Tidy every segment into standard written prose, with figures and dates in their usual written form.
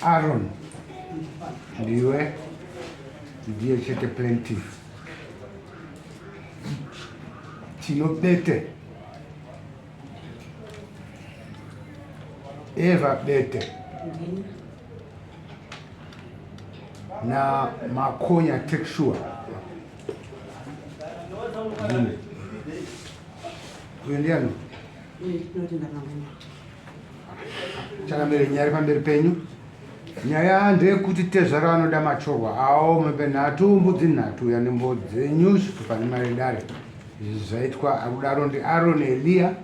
Aaron ndiwe ndiye chete plaintiff. Tino Bete Eva Bete na Makonya Texture uyo ndiani? Changamire, nyaya iri pamberi penyu. Nyaya ndeyekuti tezvara vanoda machorwa awo mombe nhatu, mbudzi nhatu uya nembo dzenyu zvitupa nemari yedare. Izvi zvaitwa akudaro ndiAron Elia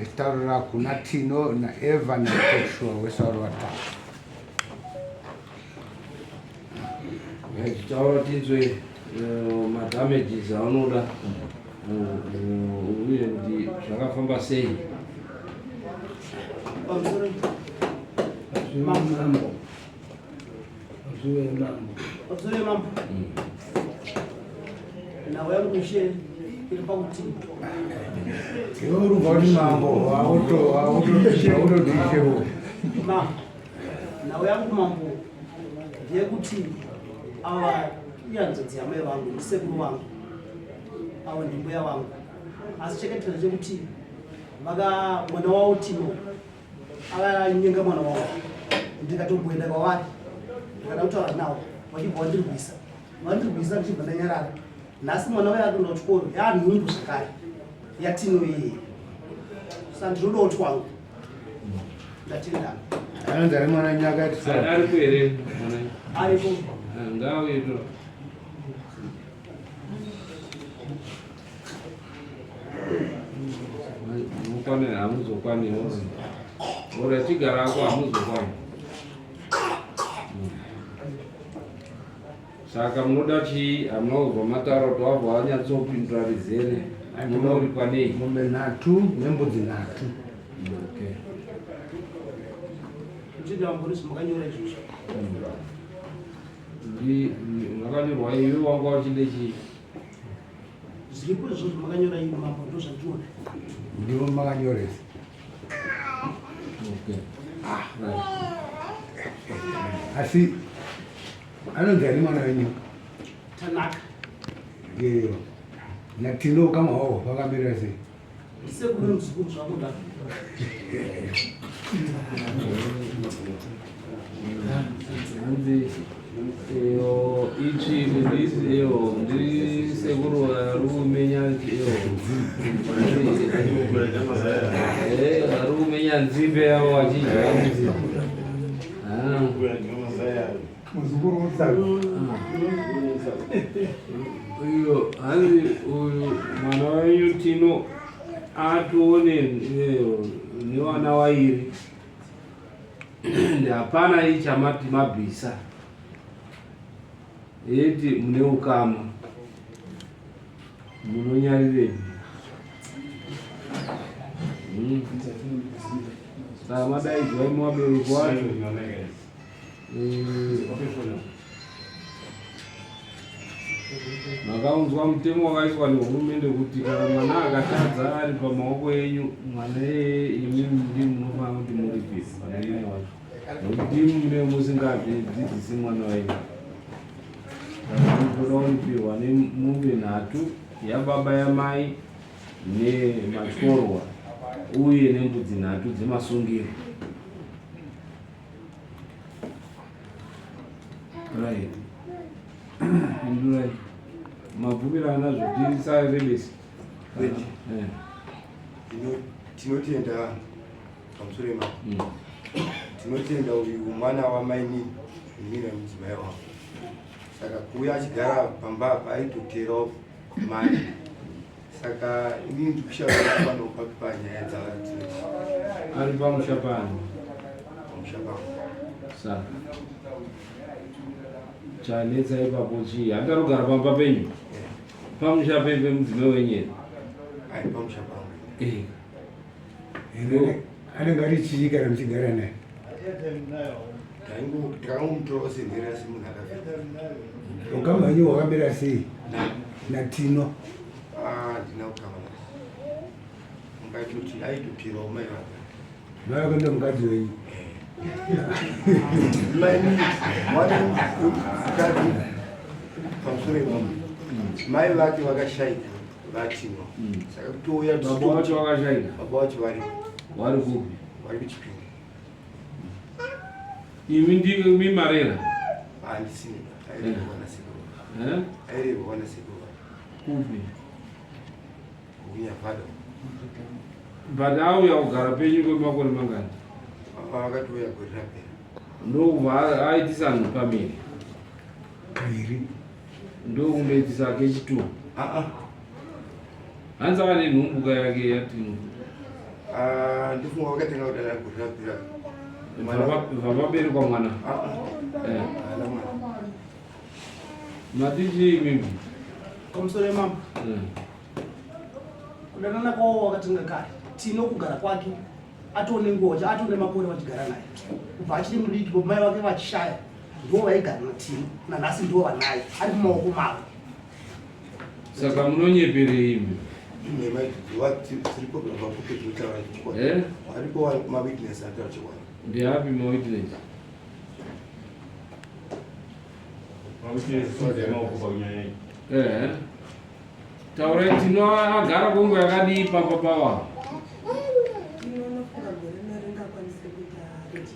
achitaurira kuna Tino naEva naTexua wese vari vatatu. Taura tinzwe madamages aunoda uye kuti zvakafamba sei. Mambo. Pamusoro mambo. Nhau yangu ishe iri pakuti Iwe uri kubva kuti mambo wautodishewo. Mambo. Nhau yangu mambo ndeyekuti ava ihanzvadzi yamai vangu ndisekuru vangu avo ndimbuya vangu asi chakaitika chekuti vaka mwana wavo Tino akanyenga mwana wavo ndikatomboenda kwavari ndikada kutaura navo vachibva vandirwisa vandirwisa ndichibva ndanyarara nhasi mwana uyo akuenda kuchikoro yaanhumbu zvakare yatino iyeye sa ndinodawo twangu ndatenda Anonzi ari mwana nyaka Aripo here mwana? Aripo. Ngauye to. Mukwane hamuzokwani ora chigarako hamuzokwani. Saka munoda chii hamuna kuzwa mataro twabva wanyatsopindura rizere munoda kuripwa nei? Mombe nhatu nembudzi nhatu. Okay. Makanyora izvozvo. Zvakanyorwa iwe wanga uchide chii? Zviripo izvozvo makanyora imi mambo ndozvandinoda. Ndivo makanyoresa. Okay. Ah, right. Asi anonzi ani mwana wenyu? Tanaka. Ndiyo. Natino kama hwawo vakamira sei? Sekuru muzukuru zvakuda. Hanzi iyo ichi ndisi iyo ndi sekuru vari kumenya iyo eh vari kumenya nzimbe yavo vachidya nzimbe. Ah. Muzukuru mutsaga. Uyo hanzi uyu mwana wenyu Tino atoone nevana wairi hapana ichamati mabvisa yeti mune ukama munonyarirei saka madaidzwa imi wabereki wacho Makaunzwa mutemo wakaiswa nehurumende kuti kana mwana akatadza ari pamaoko enyu, mwana iyeye imi ndimi munofanira kuti muripise pane wacho, nekuti imi munenge musingadzidzisi mwana wenyu. Saka munoda kuripirwa nemombe nhatu yababa yamai nematyorwa uye nembudzi nhatu dzemasungiro. Right. Indurai. Mabvumirana zvotisarebesa. Wait. Eh. Tinotenda pamusoro ema. Tinotenda uyu mwana wamaini inini mudzimai wangu. Saka kuuya achigara pamba apa aitoterawo mari. Saka inini ndikushaya panopa panyaya dzadzo. Ari pamusha pano. Pamusha pano. Saka chanetsa ipapo chii? Handarogara pamba penyu? Pamusha pepe mudzimai wenyu here? Ari pamusha pangu. Eh. Anenge ari chii kana muchigara naye? Takangomutora senherera semunhu akafira. Ukama hwenyu hwakamira sei naTino? Ah, ndina ukama naye. Ungaitoti aitotirawo mai vake. Mai vake ndo mukadzi wenyu. Mwana mukadzi pamusoro imama mai vake vakashaika vatino saka kutouya Baba vacho vakashaika. Baba vacho vari Vari kupi? Vari kuChipinge. Imi ndimi marera? Handisini, airehwa nasekuru. Eh? Airehwa nasekuru. Kupi? KuNyavhada. But auya kugara penyu kwemakore mangani? Vakatouya gore rapera. Ndokubva aitisa pamiri. Kairi. Ndokundoitisa kechitu. Aa. Hanzi ava nenhumbuka yake yati. Ah, ndifunga vakatenga kudana gore rapera. Vapaberekwa mwana. Aa. Eh. Haana mwana. Matichi imimi. Pamusoro yemambo. Kudanana kwavo wakatenga kare. Tino kugara kwake atone nguva atone makore vachigara naye kubva achiri mudiki, mai vake vachishaya, ndivo vaigara naTino, nanhasi ndivo vanaye ari mumaoko mavo. Saka munonyeperei imi? Nhema dziripo papuke dzinotaura chokwadi. Eh? Varipo mawitness anotaura chokwadi. Ndeapi mawitness? Eh. Taurai, Tino agara kwenguva yakadii pamba pawa?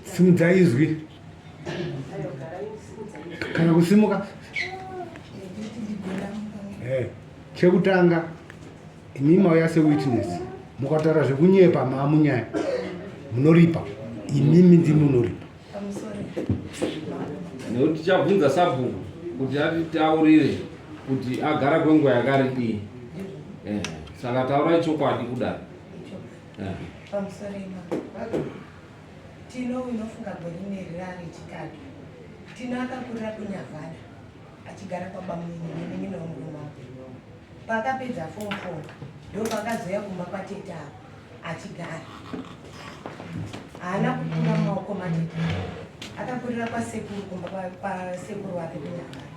Simudzai izwi kana kusimuka. Chekutanga, imi mauya sewitness, mukataura zvekunyepa maamunyaya, munoripa. Imimi ndimi munoripa. Nekuti tichabvunza sabhuku kuti atitaurire kuti agara kwenguva yakaridii. Saka taurai chokwadi kudaro. Pamusoro imamo, Tino unofunga gore rineri rari chitatu. Tino akakurira kuNyavhada achigara kwabamunini nemunin'ina wemurume wake. Paakapedza form four ndo paakazouya kumba kwatete avo achigara. Haana kukura mumaoko matete, akakurira kwasekuru, kumba kwasekuru wake kuNyavhada.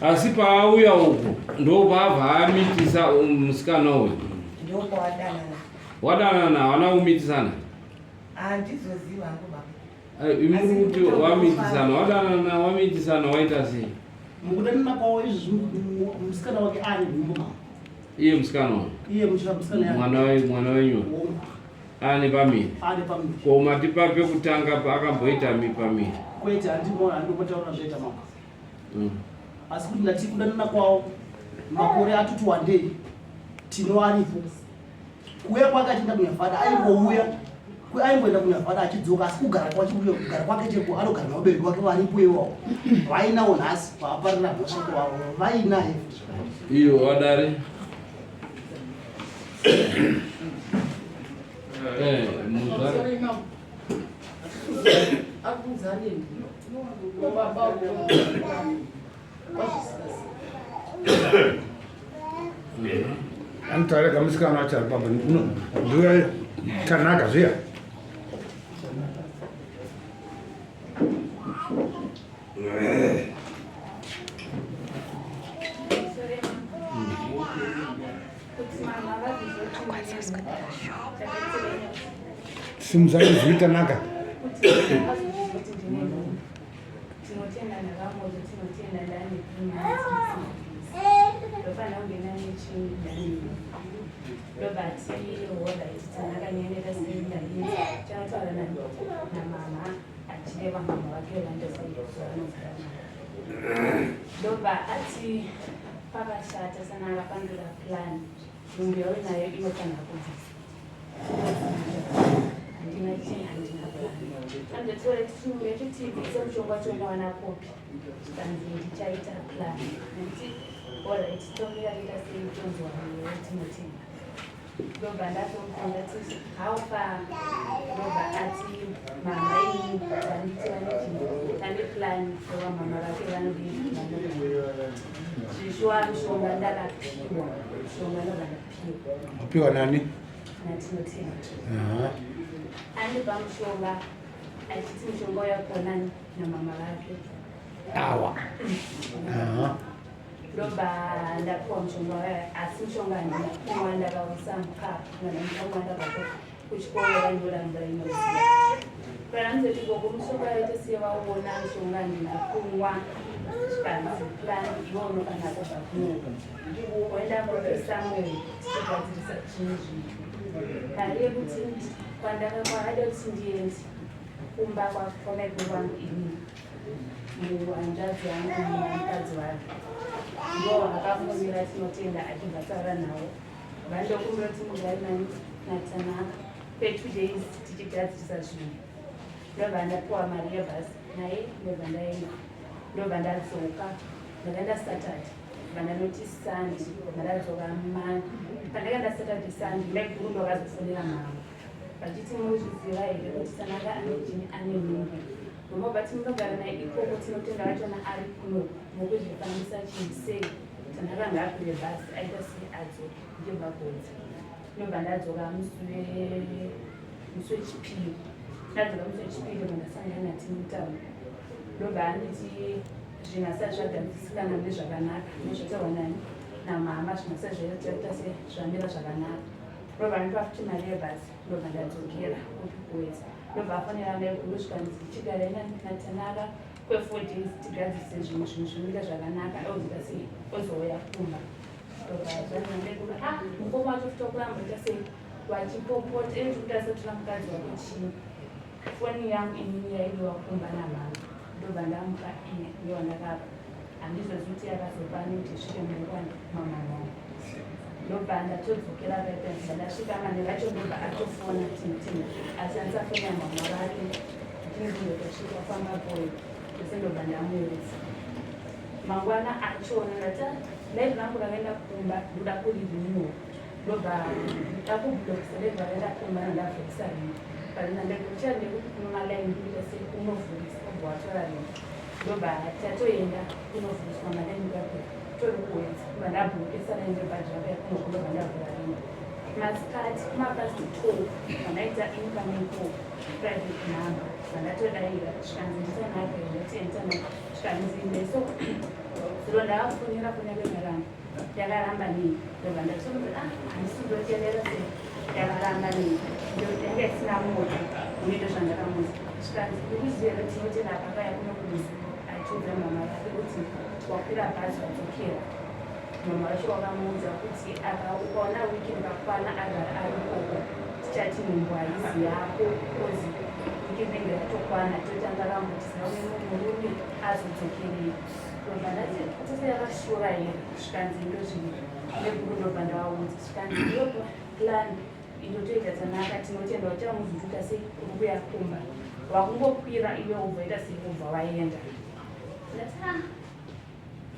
Asi paauya uku ndo paabva amitisa musikana uyu? Ndo pawadanana. Wadanana, havana kumitisana? Handizoziva hangu baba. Imi muri kuti wamitisana, wadanana, wamitisana, waita sei? Mukudanana kwavo izvi, musikana wake ari nhumbu mama. Iye musikana uyu? Iye musikana. Mwana wenyu ane pamiri? Ane pamiri. Ko matipa pekutanga akamboita pamiri? Kwete, handimo, handimbotaura zvaita mama. Asi kuti ndati kudanana kwavo makore atoti wandei, Tino aripo. Kuuya kwake achienda kuNyavhada, aingouya, aimboenda kuNyavhada achidzoka, asi kugara kwacho, kugara kwake cheko anogara navabereki vake varipo iwawo, vainawo nhasi vaaparira mhosva kwavo vainaye. Iyo wadare. Muzvare. Anotaura kamusikana wacho ari pamba ndiuya Tanaka zviya. Simudzai izwi, Tanaka. Tinotenda navamoto, tinotenda ndane ndofanira kunge ndane chinhu ndobva tihodha iti Tanaka nyeneta senda chanotaura namama achireva mama vake vandosevanogara, ndobva ati pakashata sana akapandura plan, nhumbu yauinayo inofanira kubvisa. Handina chii, handina plan. Andotora chimwe yechitibvise mushonga wacho unowana kupi? Kanzi ndichaita plan. Nditi alright, tomira toita sei, tonzwa tinotenda. Ndobva ndatomufunga ti how far, ndobva ati mama ini vanditi vane chii, vane plan ova mama vake vanodii. Zvishuwa mushonga ndakapiwa, mushonga ndobva ndapiwa. Wapiwa nani? Natinotenda. Andipa mushonga achiti mushonga uyakona namama vake. Awa. Ndobva ndapiwa mushonga waya, asi mushonga handina kumwa, ndakauisa mukapu, ndamwa, ndabva kuchikoro vanyora mvura inoziva. Paranzoti gogo mushonga waita sevauona mushonga handina kumwa zvikanzi plan iwe unofanira kubva kuno waenda kupi Samuel tichigadzirisa chinhu zvinhu mari yekuti kwandaka kwaada kuti ndiende kumba kwamaiguru vangu ini muhanzvadzi yangu mukadzi wake ndo vakafonera tinotenda achibva taura navo vandokumbira kuti mugare nani natanaka kwe2 days tichigadzirisa zvinhu ndobva ndapiwa mari yebhasi naye ndobva ndaenda ndobva ndadzoka ndakaenda saturday bva ndanoti sunday ndadzoka mani pandakaenda saturday sunday maiguru ndovakazofonera mama vachiti munozviziva here kuti Tanaka ane chini ane nhumbu mama vati munogara naye ikoko tinotenda vachona ari kuno mukuzvifambisa chinhu sei Tanaka ngaakwire bhasi aita sei adzoke ndibva godza ndobva ndadzoka musi wechipiri ndadzoka musi wechipiri ndobva ndasangana naTimutaura ndobva anditi zvinhu asati zvagadzisikana nezvakanaka nezvataurwa nani namama zvinhu asati zvaita se zvamira zvakanaka ndobva ndipa futi mari yebhasi ndobva ndadzokera kuPikuwedza ndobva afonera maiguru zvikanzi chigarai naTanaka kwe4 days tigadzirise zvinhu zvinhu zvimire zvakanaka ozoita sei ozouya kumba ndobva zvanzi maiguru ah mukoma wacho futi wakuramba ita sei vachipopota iri kuti asatora mukadzi wako chii foni yangu inini yaidiwa kumba namama ndobva ndamupa iye ndowandakapa handizozivi kuti yakazopani kuti isvike mangwani mama wangu ndobva ndatodzokera paipa ndasvika mane vacho ndobva atofona tinotenda ashandisa foni yamama vake ndinozondotosvika kwamaboyo zvese ndobva ndamuudza mangwana achona ndati live rangu rakaenda kumba ndoda kurirenew ndobva ndakublockisa live rakaenda kumba ndandavhurisa rimwe but ndandekuchira ndekuti kuno malaini kuita sei unovhurisa ubva watora rimwe ndobva tatoenda kunovhuriswa malaini kwakwe tori kuwedza ndobva ndablockisa line rebhaji raka yakunoko ndobva ndavhura rimwe masikati kumapast 12 vandaita incoming call private number vandatodaira zvikanzi nditanaka ndati nditanaka zvikanzi neso ziro ndavafonera foni yako yakaramba yakaramba nei ndobva ndatokuti ah handisi kutoteerera sei yakaramba nei yanga isina moto unoita zvandakamuza zvikanzi ukuziva here tinotenda akakaya kuno kumuzuro achiudza mama vake kuti wakwira bhazi wadzokera mama vacho wakamuudza kuti aka ukaona wiki rikakwana agara ari ikoko tichati nhumbu haizi yako kozi wiki rinenge ratokwana totanga kambotiziva uye murume azodzokerei ndobva ndati tose yakashura here zvikanzi ndozvii neguru ndobva ndavaudza zvikanzi iyo plan inotoita tanaka tinotenda uchamuzunduka sei uri kuya kumba wakungokwira iwe ubva sei ubva waenda ndati ah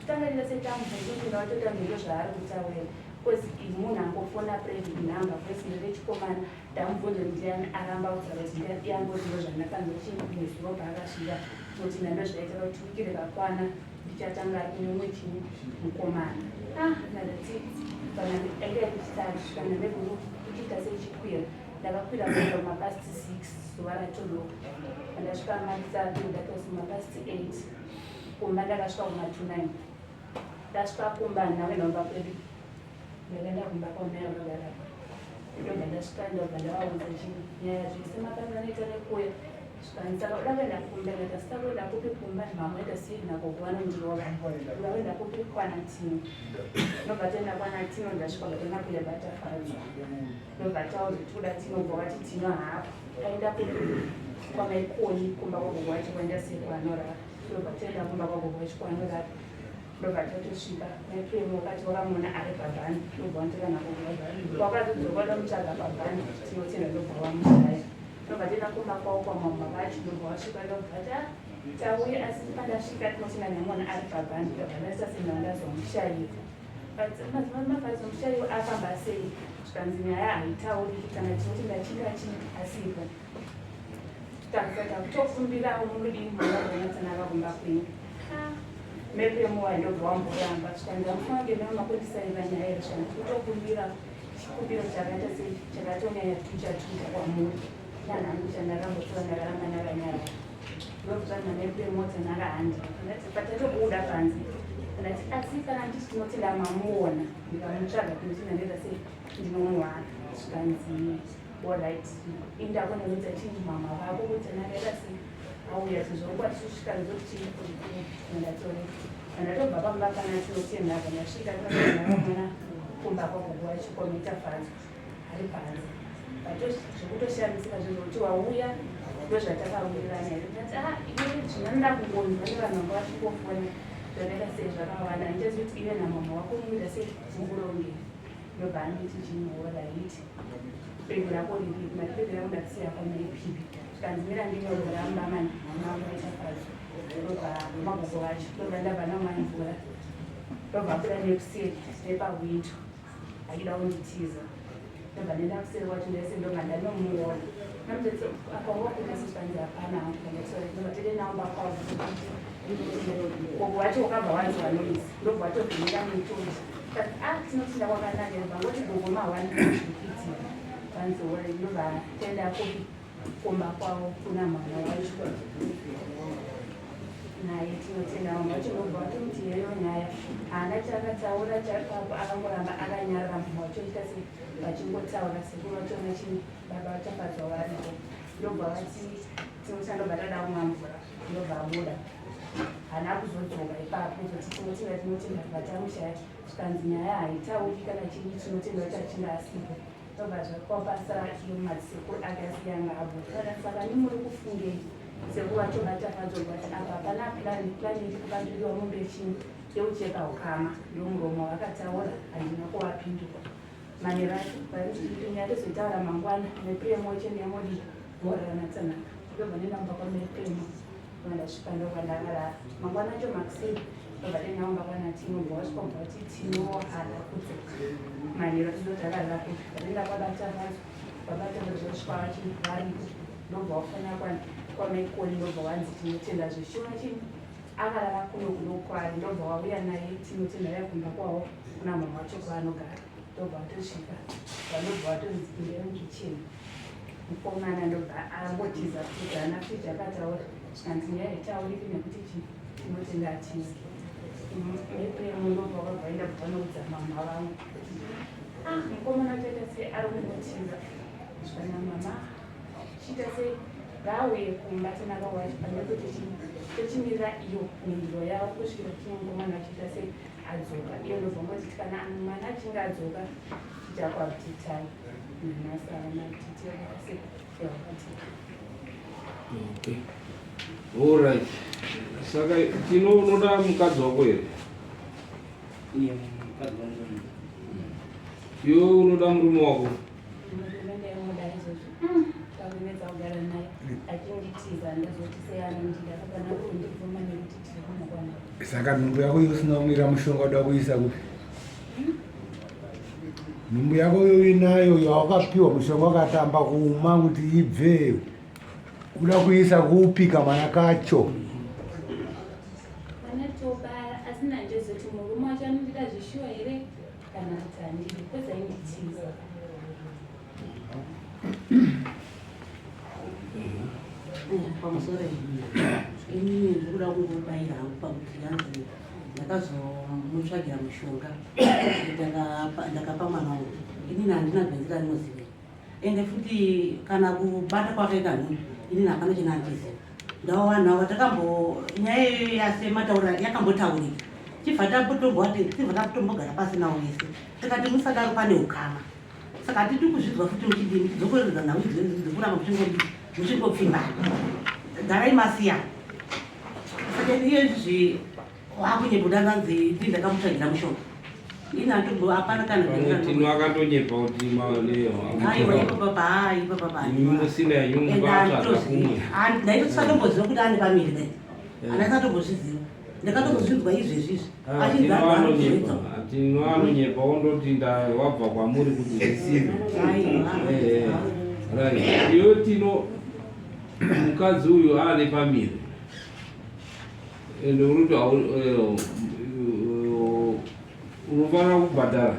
tangarira setamubvunzokunda watoita mhiro zvaari kutaura because munhu angofona private number voice nderechikomana ndamubvunza kuti ndiani aramba kutaura kuti ndiani iyangozivo zvandakanzwa chinezuro paakasvika kuti ndando zvaita kuti wiki rikakwana ndichatanga ari kune umwe chii mukomana ah ndandati kana anga yekuchitatu kana ndeguru kuchiita sechikwira ndakakwira kuenda kumapast 6 zuva ratodoka pandasvika matatu ndatosi mapast 8 kumba ndakasvika kuma 29 ndasvika kumba handina kuenda kumba kwedu ndakaenda kumba kwamai vanogara ndobva ndasvika ndobva ndavaudza nyaya zvese makazanoita nekuuya zvikanzi saka uda kuenda kumba ndikati asika kuenda kupi kumba mama ita sei nagogo vanondirova uda kuenda kupi kwana tino ndobva taenda kwana tino ndasvika vatanga kuya batafadzwa ndobva taudza kuti kuda tino bva wati tino haapo aenda kupi kwamaikoni kumba kwagogo wacho kwaenda sei kwanorara ndobva taenda kumba kwagogo wacho kwanorara ndobva tatosvika maipremo wakati wakamuona ari pabhani ndobva wanditora nagogo wakazodzoka wada mutsvaga pabhani tinotenda ndobva wamushaya ndobva taenda kumba kwavo kwamama vacho ndobva wasvika ndobva ta tauya asi pandasvika tinotenda nemwana ari pabhani ndobva ndaita sendaa ndazomushayika but madzimai afamba sei zvikanzi nyaya haitauriki kana tinoti ndachinga chii asipo takusaka kutofumbirawo munodii mwana kumba kwenyu mepemuwa ndobva wamboramba zvikanzi amufanira kuenda makondisaira nyaya here zvikanzi kutokumbira chikumbiro chakaita sei chakatonyanya tucha tucha kwamuri nanhangu chandakambotora ndakaramba ndakanyara ndokuzvanha mepemota nakahandi ndati patatobuda panze ndati asi kana nditi tinotenda mamuona ndikamutsvaga tinotenda ndoita sei ndinomuwana zvikanzi Alright, indakononudza chinji mama vako kuti anakaita sei auya tizvongwa tichisvika ndozoti ndatore ndatobva pamba pana tinotenda ndasvika mwana kumba kwagogo wacho kwamaita fadzo ari panze zvekutoshamisika zvinhu kuti wauya ndozvatakawirirana here ndati ah iwe zvinoda kungonzwa nevanhu vanga vachingofona zvakaita sei zvakawanda handichazivi kuti iwe namama wako muita sei mukurongera ndobva anditi chinoraiti bhegi rako riri mati bhegi rako ndakisiya kwamaipipi zvikanzi mira ndinogara mumba mani mama vaita fadzo ndobva magogo vacho ndobva ndabva namwa mvura ndobva abuda nekuseri nepahwindo achida kunditiza ndobva ndaenda kuseri kwacho ndese ndobva ndanomuona namutetse apa wapinda sezvanzi hapana hangu ndandati ndobva tete naomba kwavo gogo wacho wakabva wanzwa noise ndobva watovhunira mutoji but ah tinotenda kwakanaka vangoti gogo mahwani zvikuitika vanzi ore ndobva tenda kupi kumba kwavo kuna mwana wacho naye tinotenda vamwe vacho ndobva vatomuti yeyo nyaya haana chaakataura chapapo akangoramba akanyarara mumwe wacho ita se vachingotaura sekuru vachona chii baba vachafadzwa varipo ndobva vati tinotenda ndobva tada kumwa mvura ndobva abuda haana kuzodzoka ipapo zoti tinotenda tinotenda vatamushaya zvikanzi nyaya haitauriki kana chii tinotenda vacho achinge asipo ndobva zvakwapasara iyo madzisekuru ake asiyanga abuda saka ni muri kufungei sekuru vacho vatafadzwa vati apa hapana plan plan iri kubandiriwa mombe chii yeucheka ukama ndomuromo wakataura handina kuwapindura manero acho nyaya tozoitaura mangwana nepremo chendiyamodi morarana tsanaka ndobva nendamba kwamepremo ndasvika ndobva ndakarara mangwana acho makuseni ndobva nendamba kwanatino ndobva wasvika ndobva vati tino haana kudzoka manero tinoti akarara kupi ndaenda kwabata vadzo babata ndozvosvika vachi varipo ndobva wafona kwamaikoni ndobva wanzi tinotenda zveshuwa chii akarara kuno kuno kwari ndobva wauya naye tinotenda vaya kumba kwavo kuna mama wacho kwaanogara ndobva watosvika vanobva watonzi pindai mukicheni mukomana ndobva angotiza futi haana futi akataura zvikanzi nyaya haitauriki nekuti chi tinotenda atizi mepremo ndobva wabva enda kubva noudza mama vangu ah mukomana wachaita sei ari kungotiza zvikana mama chiita sei ngauye kumba tanaka wacho pane kuti tochimirira iyo mhinduro yavo kusvikira tine mukomana achiita sei adzoka iyo ndobva ngoti kana mwana achinge adzoka tichakwabtitai nanhasi havana titi yakase yavakatika okay alright saka tino unoda mukadzi wako here Iye mukadzi wangu. Iwe unoda murume wako? Murume ndaimuda izvozvo. Takunetsa kugara naye achinditiza ndozoti sei anondida kana kundibvuma nekuti tiri kumukwana. Saka nhumbu yako iyo usina kumira mushonga uda kuisa kupi? Nhumbu yako iyo uinayo yawakapiwa mushonga wakatamba kuuma kuti ibve uda kuisa kupi kamwana kacho? Kana tobara asi nanjezoti murume wacho anondida zvishuwa here kana kuti handidi because ainditiza. Pamusoro inini ndikuda kungobayira hangu pakuti yanzi ndakazomutsvagira mushonga ndakapa mwana wangu inini handina gwenzi randinoziva ende futi kana kubata kwakaita nhumbu inini hapana chinandiziva ndawana takambo nyaya iyoyo yasemataura yakambotaurika chibva tambotombowati tibva takutombogara pasi nawo vese tikati musadaro pane ukama saka hatidi kuzvidzwa futi muchidii muchidzokoreredza nhau idzoidzi dzekuramba muchingopfimbana garai masiyana saka iye izvi wakunyepa ndanzi ndii ndakamutsvagira mushonga ini hantombo hapana kana Tino akatonyepa kuti aiwa ipo baba ipo baba musina yenyu mukatsvaga kumwe ndaitosatomboziva kuti ane pamiri dai handaisatomboziziva ndakatozozvinzwa izvezvi izvi achinzi anonyepa Tino anonyepa ondoti wabva kwamuri kuti zvisizvo right iyo Tino mukadzi uyu aane pamiri ende uri kuti unofanira kubhadhara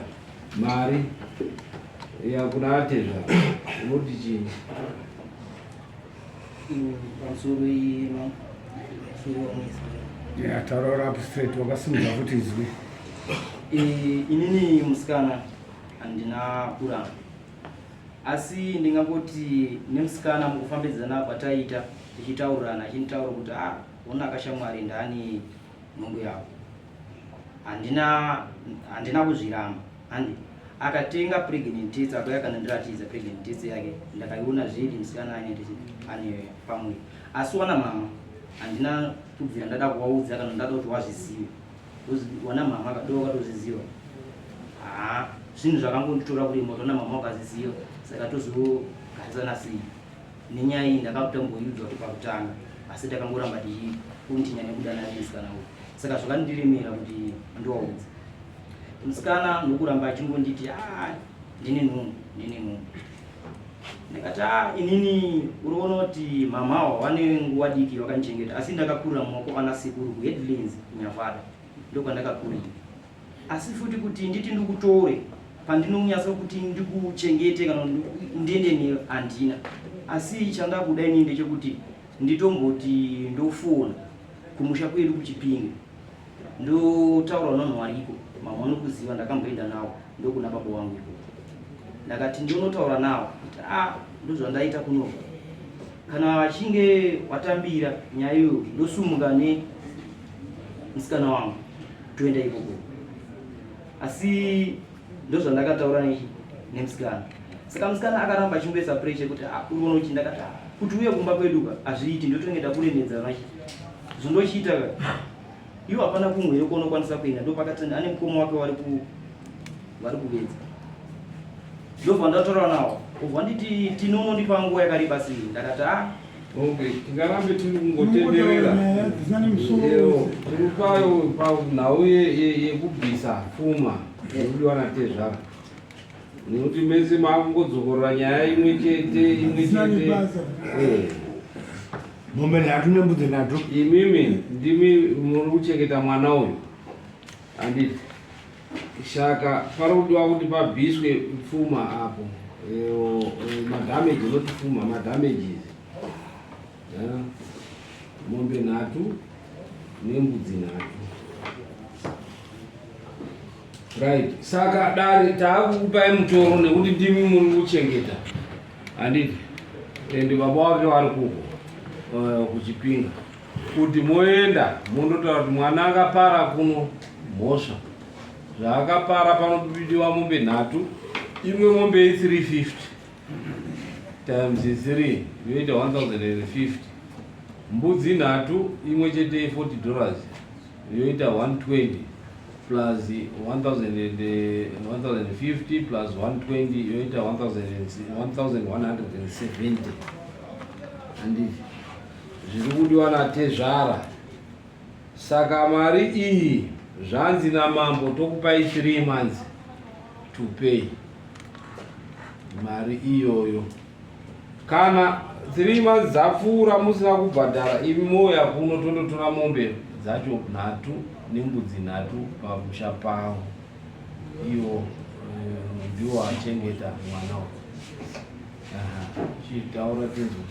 mari yakuna atezvara unoti chii pamusoro Yeah, taura up straight wakasimudza futi izwi. Inini musikana handina kuramba. Asi ndingangoti nemusikana mukufambidzana kwataiita tichitaurirana achinditaura kuti ah onaka shamwari ndani nhumbu yako. Handina handina kuzviramba. Handi akatenga pregnant test akauya akanondiratidza pregnant test yake ndakaiona zvedi musikana ane ane pamuviri. Asi wana mama handina kubvira ndada kuvaudza kana ndada kuti wazvizive. Wana mama akadova wakatozviziva. Haa zvinhu zvakangonditora kurema kuti wana mama wakazviziva saka tozogarisana sei nenyaya iyi ndakakutamboiudzwa kuti pakutanga asi takangoramba tichikontinya nekudanana nemusikana uyu saka zvakandiremera kuti ndiwaudze musikana ndokuramba achingonditi ah, ndine nhumbu ndine nhumbu ndikati ah, inini uriona kuti mamawo vane nguva diki vakandichengeta asi ndakakurira mumaoko ana sekuru kuheadlands kunyavada ndokwandakakurira asi futi kuti nditi ndikutore pandinonyatsa kuti ndikuchengete kana ndiende newe handina asi chandakuda inini ndechekuti nditomboti ndofona kumusha kwedu kuchipinge ndotaura unonhu wariko mama unokuziva ndakamboenda nawo ndokuna baba wangu ikoko ndakati ndinotaura nawo kuti a ah, ndozvandaita kuno kana vachinge watambira nyaya iyoyo ndosumuka ne musikana wangu toenda ikoko asi ndozvandakataura nechi nemusikana saka musikana akaramba achingoisa pressure kuti ah, uriona uchi ndakati ah, kuti uye kumba kwedu ka hazviiti ndotonge ndakuremedza vachi zvondochiita ka iwo hapana kumwe here kwaunokwanisa kuenda ndopakati ane mukoma wake wari ku vari kuvedza ndobva ndataura nawo ubva nditi tinonondipa nguva yakareba sei ndakati a ah, Okay, tingarambe tiri kungotenderera tiri payo panhau yekubvisa pfuma yekudiwa natezvara nekuti mese maakungodzokorora nyaya imwe chete imwe chete eh. Mombe nhatu nembudzi nhatu. Imimi ndimi muri kuchengeta mwana uyu handiti? Saka pari kudiwa kuti pabviswe pfuma apo eh, madamage not pfuma madamages mombe nhatu nembudzi nhatu right saka dare taakukupai mutoro nekuti ndimi muri kuchengeta handiti and baba wake vari kuko eh, kuchipinga kuti moenda mondotaura kuti mwana akapara kuno mhosva zvaakapara panobidiwa mombe nhatu imwe mombe ye 350 times 3 yoita 1050 mbudzi nhatu imwe chete ye 40 dollars yoita 120 plus 1050 plus 120 yoita 1170 handiti zviri kudiwa natezvara saka mari iyi zvanzi namambo tokupai 3 months to pay mari iyoyo kana 3 months dzapfuura musina kubhadhara imi mouya kuno tondotora mombe dzacho nhatu nembudzi nhatu pamusha pavo iwo eh, ndiwo achengeta mwana uyu chitaura tinzwe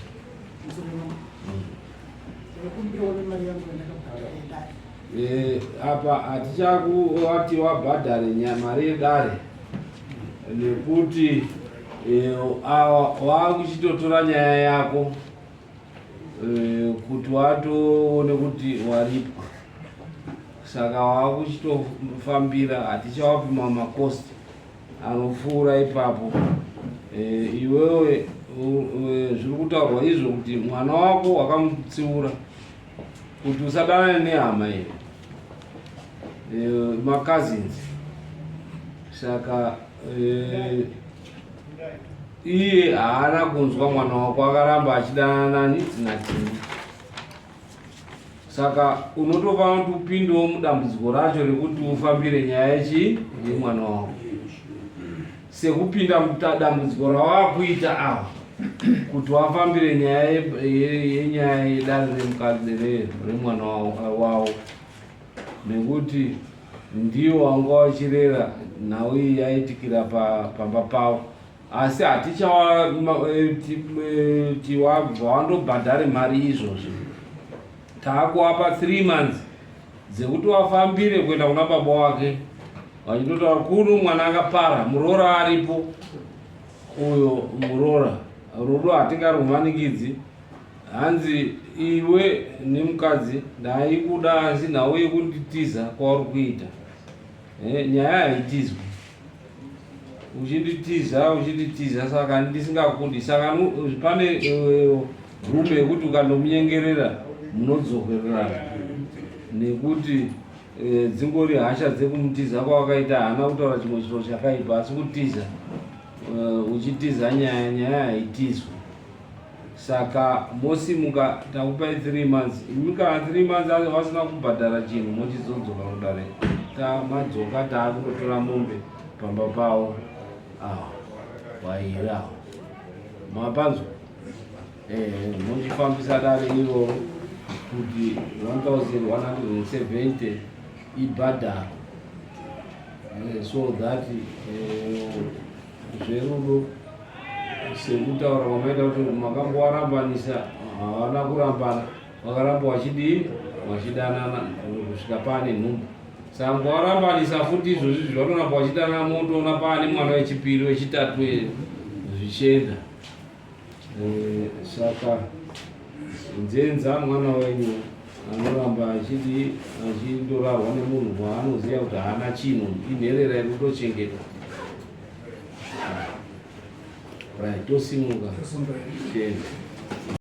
Eh, apa hatichakuati wabhadhare mari yedare nekuti eh, wakuchitotora nyaya yako eh, kuti watoone kuti waripwa saka wakuchitofambira hatichawapi mamakosti anopfuura ipapo e, iwewe zviri kutaurwa izvo kuti mwana wako wakamutsiura kuti usadanane nehama iyo e, macousins saka e, iye haana kunzwa mwana wako akaramba achidanana nani natini saka unotofanira kuti upindewo mudambudziko racho rekuti ufambire nyaya yechi yemwana wako sekupinda mudambudziko rawakuita ava kuti wafambire nyaya yenyaya yedare remukadzi remwana wavo nekuti ndiwo wanga wachirera nhau iyi yaitikira pamba pavo asi hatichawati eh, wabva wandobhadhare mari izvozvi taakuwapa 3 months dzekuti wafambire kuenda kuna baba wake vachitotaura kuno mwana akapara muroora aripo Uyo muroora rudo hatingarumanikidzi hanzi iwe nemukadzi ndaikuda asi nhau yekunditiza kwauri kuita eh, nyaya haitizwi uchinditiza uchinditiza saka ndisingakundi saka pane eh, rume yekuti ukandomunyengerera munodzokererana nekuti eh, dzingori hasha dzekumutiza kwawakaita haana kutaura chimwe chiro chakaipa asi kutiza eh, uchitiza nyaya nyaya haitizwi saka mosimuka takupai 3 months imi kana 3 months acho vasina kubhadhara chinhu mochizodzoka kudare tamadzoka taakutotora mombe pamba pavo awa wairi awa mapanzwa eh, mochifambisa dare iroro kuti 1170 ibhadharo eh, so that eh, zverudo sekutaura kwamaita kuti makambowarambanisa havana kurambana vakaramba vachidii vachidanana kusvika paane nhumbu saka mukawarambanisa futi izvozvi izvi vanoramba vachidanana motoona paane mwana wechipiri wechitatu zvichienda eh, saka nzenza mwana wenyu anoramba achidii achindorarwa nemunhu waanoziva kuti haana chinhu inherera iri kutochengeta Right, tosimuka. Tiende.